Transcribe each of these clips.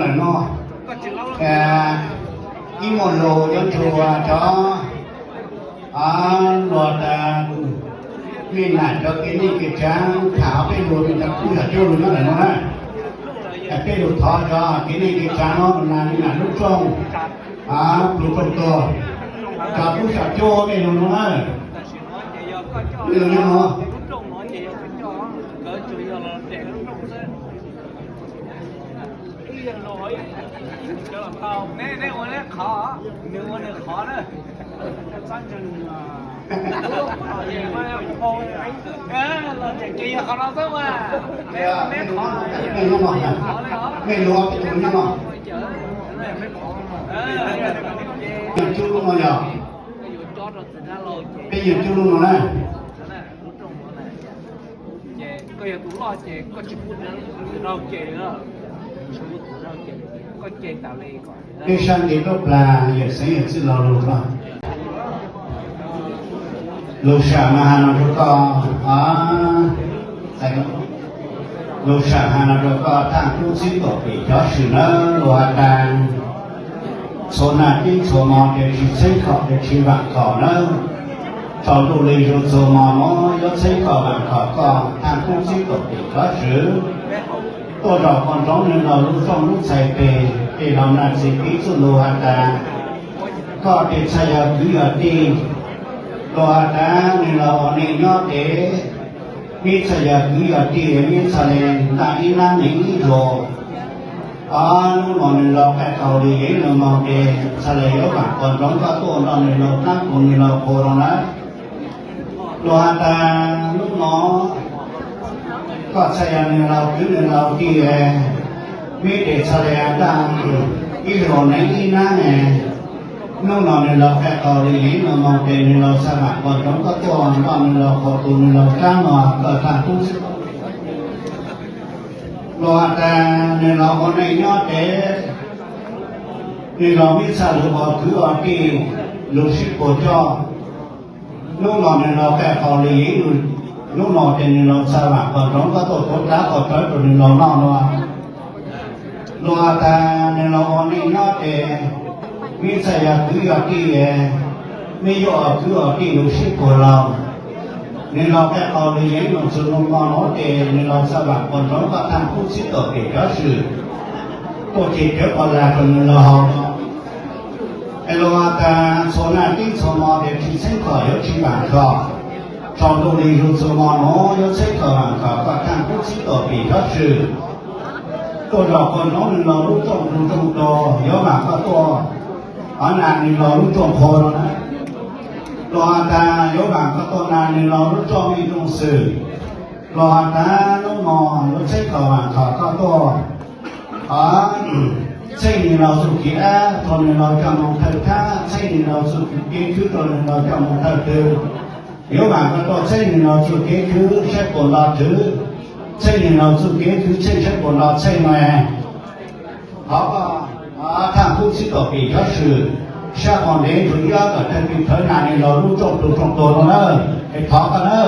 Lawm no, ib muaj lus yuav tsum cov luag tas, mej nam cov kev neej kev tsav tham ob peb lus, mej cov tub yog coj lus nyob ntawm no na. Peb lus thov cov kev neej kev tsav no, nas mej nam lub rooj, plhu rooj tuag, cov tub sam cuab mej lus no na. Mej lus nyob no. Mej lus peb tus nyob no. Yog cub lub no yog, peb yog cub lub no na. Peb sab nqe nruab plag yawm xeev yawm txwj laug lug no. Lus sam mas has no rau koj, lus sam has no rau koj, Thaaj Kub txib tuam pem cov swm nawb, lus has tas, txhua naj tib txhua mo ces tsis txheeb khom ces tsis vaam khom nawb. Tsaus ntuj li zuj txhua mo nuav yuav txheeb khom vaam khom koj, Thaaj Kub txib tuam pem cov swm. Tuaj zaum qhov nroov nwg laug lub rooj lub txhais tes, tes laug naj txiv piv txuj lug has tas, koj tes txhaj yog kwv yog tij. Lug has tas nwg laug ua neej nyob tes, meb txhaj yog kwv yog tij, meb txhaj le ntaaj ib nab neeg ib zug. Ob hnub no nwg laug qaij qaug li yeeb lug moog tes txhaj le yuav vaam qhov nroov koj tuaj nrog nwg laug dlaab kuv nwg laug qhua rau na. Lug has tas hnub no koj txhaj yog nwg laug kwv nwg laug tij, meb tes txhaj le ntaaj ib zug neeg ib nab ne. Hnub no nwg laug qaij qaug li yeeb lug moog tes nwg laug txhaj vaam qhov nroov koj tuaj nrog nwg laug qhua tus nwg laug dlaab no koj Thaaj Kub. Lug has tas nwg laug ua neej nyob tes nwg laug meb txhaj le ua kwv ua tij, lug sib puag coj. Hnub no nwg laug qaij qaug li yeeb, hnub no tes nwg laug txhaj vaam qhov nroov koj tuaj tuav dlaab qhov tsawb rua nwg laug noj no. Lug has tas nwg laug ua neej nyob tes meb txhaj yog kwv yog tij, meb yuav ua kwv ua tij lug sib puag laug. Nwg laug qaij qaug li yeeb lug txug nuav mo nuav tes nwg laug txhaj vaam qhov nroov koj Thaaj Kub txhib tuam pem cov swm tuaj ceg cawv pov lag rua nwg laug haus no. Es lug has tas txhua naj tib txhua mo tes tsis txheeb khom yuav tsis vaam khom. Tsaus ntuj li zuj txhua mo nuav yuav txheeb khom vaam khom koj Thaaj Kub txhib tuam pem cov swm. Tuaj zaum qhov nroov nwg laug lub rooj lug rooj tog yuav vaam koj tuaj, hov nas nwg laug lub rooj qhua no na. Lug has tas yuav vaam koj tuaj nas nwg laug lub rooj mej rooj xwm. Lug has tas hnub no yuav txheeb khom vaam khom koj tuaj, txheeb nwg laug txuj kev dab, txheeb nwg laug coj moog thawj thab, txheeb nwg laug txuj kev khwv rua nwg laug coj moog thawj twg. Yuav vaam koj tuaj txheeb nwg laug txuj kev khwv saib puas nto twg, txheeb nwg laug txuj kev khwv txheej saib puas nto txheej no. Thov koj Thaaj Kub txhib tuam pem cov swm, sab qhov ntev nrug ib ob tom tawg pim thawv nas nwg laug lub rooj lug rooj tuag no na. Es thov koj na.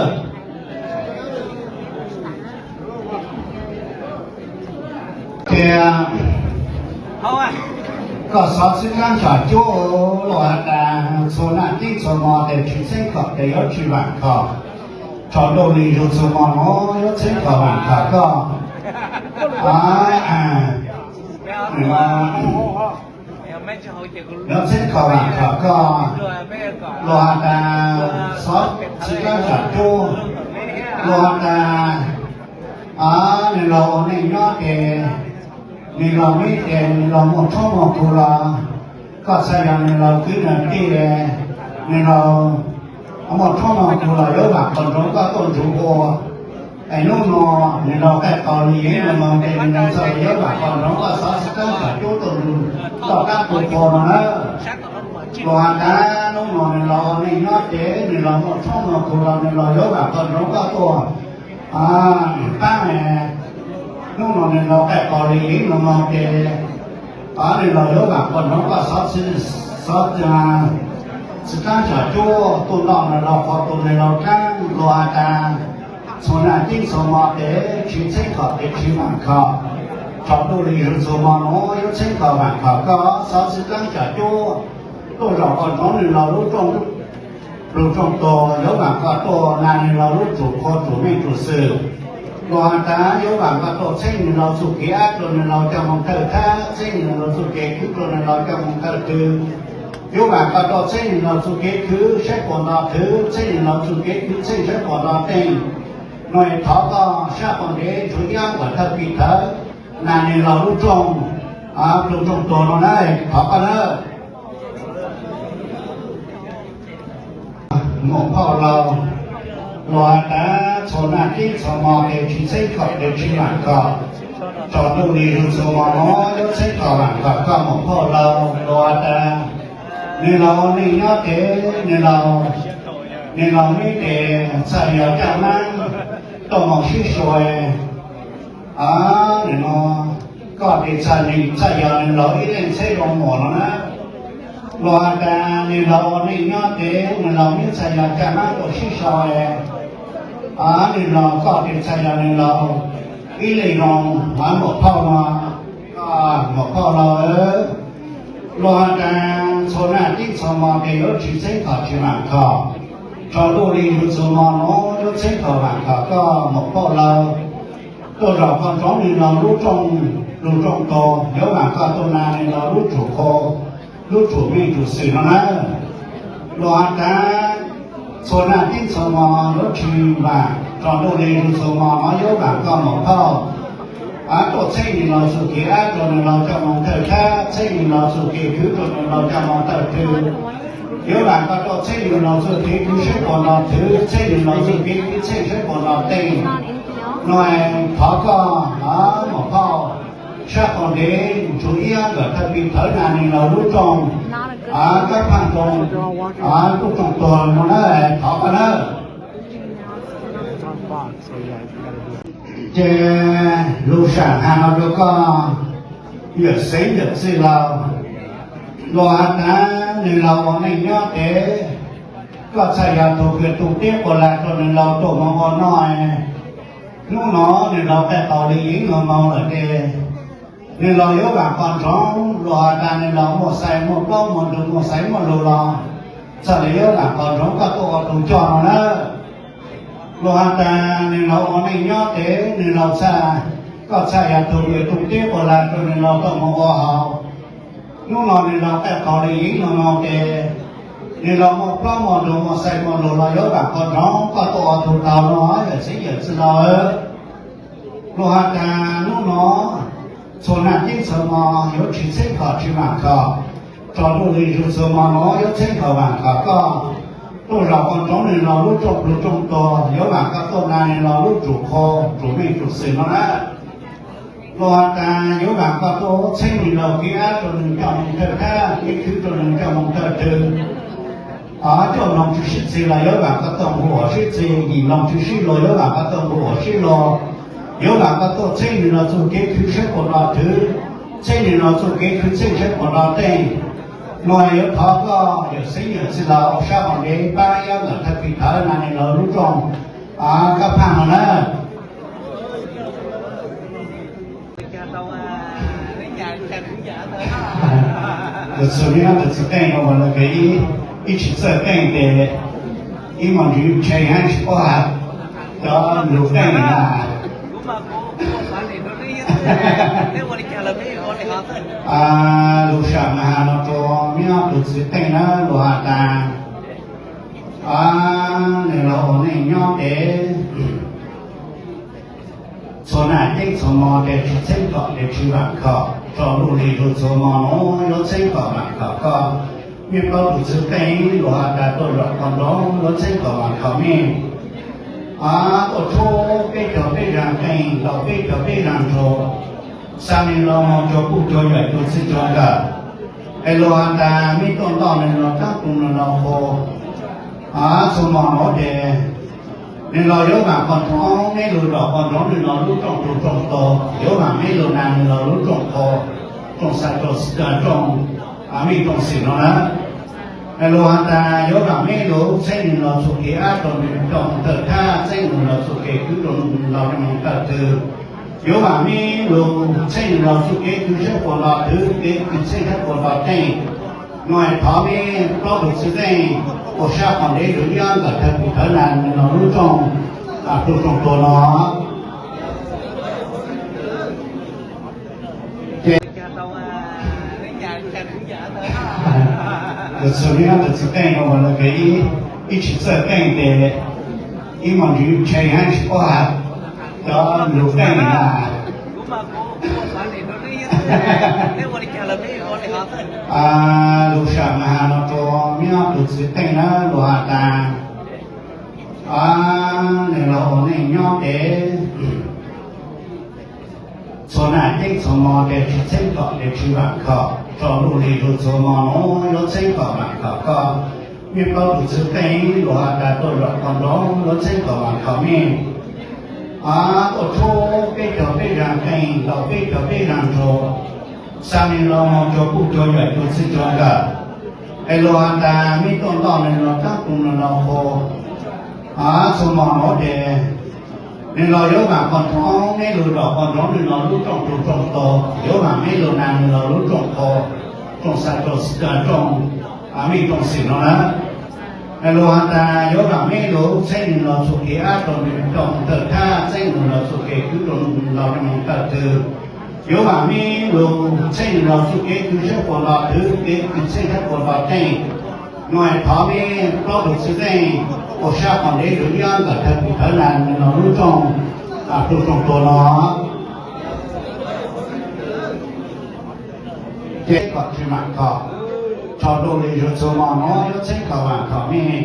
Ces koj xov xwb kaab tsam cuab, lug has tas txhua naj tib txhua mo tes tsis txheeb khom tes yuav tsis vaam khom. Tsaus ntuj li zuj txhua mo nuav yuav txheeb khom vaam khom koj. Yuav txheeb khom vaam khom koj. Lug has tas xov xwm kaab tsam cuab, lug has tas nwg laug ua neej nyob tes nwg laug meb tes nwg laug muaj tshoob muaj kug los, koj txhaj yog nwg laug kwv nwg tij, nwg laug muaj tshoob muaj kug los yuav vaam qhov nroov koj tuaj nrug ua. Es hnub no nwg laug qaij qaug li yeeb lug moog tes nwg laug txhaj le yuav vaam qhov nroov koj xov xwm kaab tsam cuab tuaj nrug toj dlaab qhua no na. Lug has tas hnub no nwg laug ua neej nyob tes nwg laug muaj tshoob muaj kug los nwg laug yuav vaam qhov nroov koj tuaj paab. Hnub no nwg laug qaij qaug li yeeb lug moog tes nwg laug yuav vaam qhov nroov koj xov xwm kaab tsam cuab tuaj nrug nwg laug qhua tus nwg laug dlaab. Lug has tas txhua naj tib txhua mo tes tsis txheeb khom tes tsis vaam khom. Tsaus ntuj li yug txug mo nuav yuav txheeb kom vaam khom koj, xov xwm dlaab cam cuab tuaj zaum koj ntsoov nwg laug lub rooj plug rooj tuag, yuav vaam koj tuaj naav nwg laug lub tsum qhua tsum meej tsum xwm. Luas has tas yuav vaam koj tuaj txheeb nwg laug txuj kev ab rua nwg laug coj moog thawj thab, txheeb nwg laug txuj kev khwv rua nwg laug coj moog thawj twg. Yuav vaam koj tuaj txheeb nwg laug txuj kev khwv saib puas nto twg, txheeb nwg laug txuj kev khwv txheej saib puas nto teej. Nuav thov koj sab qaum ntev nrug ib yaam thawj pis thawv, naav nwg laug lub rooj plug rooj tuag nuav na, thov koj na. Muam phauj laug, luas has tas txhua naj tib txhua mo tes tsi txheeb kom tes tsi vaam khom. Tsaus ntuj li yug txug mo nuav yuav txheeb kom vaam khom koj muam phauj laug. Luas has tas nwg laug ua neej nyob tes nwg laug, nwg laug meb tes txhaj yog caj maab tuaj moog sib sau. Nwg nuav koj tes txhaj, nwg txhaj yog nwg laug ib leej txheeb zoo muam nuav na. Luas has tas nwg laug ua neej nyob tes nwg laug meb txhaj yog caj maab tuaj sib sau. Nwg laug, koj tes txhaj yog nwg laug ib leej zoo, muam phauj nuav, muam phauj laug. Luas has tas txhua naj tib txhua mo tes yuav tsi txheeb kom tsi vaam khom. Tsaus ntuj li yug txug mo nuav yuav txheeb kom vaam khom koj muam phauj laug. Tuaj zaum koj ntsoov nwg laug lub rooj plug rooj tuag, yuav vaam koj tuaj naav nwg laug lub tsum qhua, lub tsum meej tsum xwm nuav na. Luas has tas txhua naj tib txhua mo yuav tsi vaam, tsaus ntuj li yug txug mo nuav yuav vaam koj muam phauj tuaj txheeb nwg laug txuj kev ab rua nwg laug coj moog thawj thab, txheeb nwg laug txuj kev khwv rua nwg laug coj moog thawj twg. Yuav vaam koj tuaj txheeb nwg laug txuj kev khwv saib puas nto twg, txheeb nwg laug txuj kev khwv txheej saib puas nto teej. Nuav thov koj muam phauj sab qaum ntev nrug ib yaam thawj pis thawv naav nwg laug lub rooj, kab phaaj rooj, lub rooj tuag nuav na, thov koj na. Ces lug saam has nuav rua koj yawm xeeb yawm txwj laug, luas has tas nwg laug ua neej nyob tes koj txhaj yog tug kws tu teb quas lag rua nwg laug tuaj moog ua noj. Nub nuav nwg laug taij qaug li yeeb lug moog lawm tes nwg laug yuav vaam qhov ntsoov, luas has tas nwg laug muaj xais muaj plaub muaj ntug muaj xaiv muaj lug los txhaj le yuav vaam qhov ntsoov koj tuaj ua tug coj nuav na. Luas has tas nwg laug ua neej nyob tes nwg laug txhaj, koj txhaj yog tug kws tu teb quas lag rua nwg laug tuaj moog ua hauv. Nub nuav nwg laug taij qaug li yeeb lug moog tes nwg laug muaj plaub muaj ntug muaj xais muaj lug los yuav vaam qhov ntsoov koj tuaj ua tug tau nuav yawm xeeb yawm txwj laug. Luas has tas nub nuav txhua naj tib txhua mo yuav tsi txheeb kom tsi vaam khom. Tsaus ntuj li yug txug mo nuav yuav txheeb kom vaam khom koj. Tuaj zaum koj ntsoov nwg laug lub rooj plug rooj tuag, yuav vaam koj tuaj naav nwg laug lub tsum qhua tsum meej tsum xwm nuav na. Luas has tas yuav vaam koj tuaj txheeb nwg laug kev ab rua nwg coj moog thawj thab, kev khwv rua nwg coj moog thawj twg. Coj moog tsw sib txig los yuav vaam koj tuaj nqua sib txig, yim moog tsw sib luag yuav vaam koj tuaj nqua sib luag. Yuav vaam koj tuaj txheeb nwg laug txuj kev khwv saib puas nto twg, txheeb nwg laug txuj kev khwv txheej saib puas nto teej. Nuav yuav thov koj yawm xeeb yawm txwj laug sab qaum ntev paab ib yaam thawj pis thawv naav nwg laug lub rooj kab phaaj nuav na. Tus txug nyob tus txug teej nuav mas lawv kws ib tsis txawj teej tes ib mos ntsws tshe hab tsis paub has cov lug teej na. Lug sam mas has nuav rua nyob tus txug teej na, luas has tas nwg laug ua neej nyob tes txhua naj tib txhua mo tes tsi txheeb kom tes tsi vaam khom. Tsaus ntuj li yug txhua mo nuav yuav txheeb kom vaam khom koj. Mej plaub tug txug teej luas has tas tuaj zaum koj ntsoov yuav txheeb kom vaam khom mej. Tuaj tshub peb caug peb zag qeej, laus peb caug peb zag ntsug, xa nwg laug moog cuag puj cuag yawm cuag txwj cuag nkawm. Es luas has tas mej tuaj ntoj nwg laug taab tu nwg laug qhua. Txhua mo nuav tes nwg laug yuav vaam qhov ntsoov mej lug zaum qhov ntsoov nwg laug lub rooj plug rooj tuag, yuav vaam mej lug naav nwg laug lub rooj qhua, rooj xaiv rooj, rooj meej rooj xwm nuav na. Es luas has tas yuav vaam mej lug txheeb nwg laug txuj kev ab rua nwg coj moog thawj thab, txheeb nwg laug txuj kev khwv rua nwg laug coj moog thawj twg. Yuav vam meb lug txheej lug txuj kev kws sab puas nto twv, kev kws txheej sab puas nto teej. Nuav thov meb plaub tug txiv teej ua sab qhov ntev rua ib nkawm thawj pim thawv na nws lub rooj, tug rooj tuag no. Ces tug txiv teej no ua lawv kev ib tsis txawj teej ces ib mos ntsws tshee hab tsis paub has cov lug teej na. Lug sam mas has no rua meb ob tug txiv teej na, lug has tas, nws los ua neej nyob ces txhua naj teb txhua mo ces tsis txheeb kom ces tsis vaam khom, tso ntuj li zug txhua mo nuav yuav txheeb kom vaam khom koj. Mej plaub tug txiv teej lug has tas tuaj zaum pog nroog yuav txheeb kom vaam khom mej. Tuaj tshub peb cov peb zag qeej, ntaus peb cov peb zag ntsug, xa nws los moog cuag puj cuag yawm cuag txwj cuag nkawm. Es lug has tas mej tuaj ntoj nws los taab tu nws los qhu, txhua mo nuav ces nws los yuav vaam pog nroog, meb lug zaum pog nroog nws los lub rooj tug rooj tuag, yuav vaam meb lug na nws los lub rooj qhu, rooj xa rooj, rooj, mej rooj xwm no na. Lug has tas yuav vaam meb lug txheeb nws los txuj kev ab rua nws coj moog thawj thab, txheeb nws los txuj kev khwv rua nws los coj moog thawj twg. Yuav vaam meb lug txheeb nws los txuj kev kws sab puas nto twv, kev kws txheej sab puas nto teej. Nuav thov meb plaub tug txiv teej ua sab qhov ntev rua ib nkawm thawj pim thawv na nws lub rooj, tug rooj tuag no. Ces kom tsis vaam khom, tso ntuj li zug txhua mo nuav yuav txheeb kom vaam khom mej.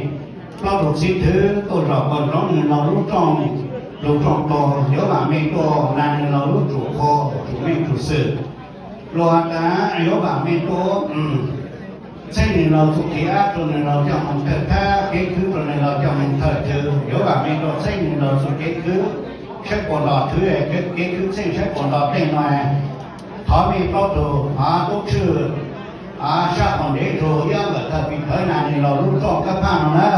Plaub tug txiv twv tuaj zaum pog nroog nws los lub rooj, lug rooj tuag, yuav vaam mej tuaj na nws los lub rooj qhu, rooj mej rooj xwm. Lug has tas yuav vaam mej tuaj txheeb nws los txuj kev ab rua nws los coj moog thawj thab, kev khwv rua nws los coj moog thawj twg. Yuav vaam mej tuaj txheeb nws los txuj kev khwv sab puas nto twv, kev khwv txheej sab puas nto teej no. Thov mej plaub tug tub tshwj sab qhov ntev rua ib nkawm thawj pim thawv na nws los lub rooj kab phaj no na.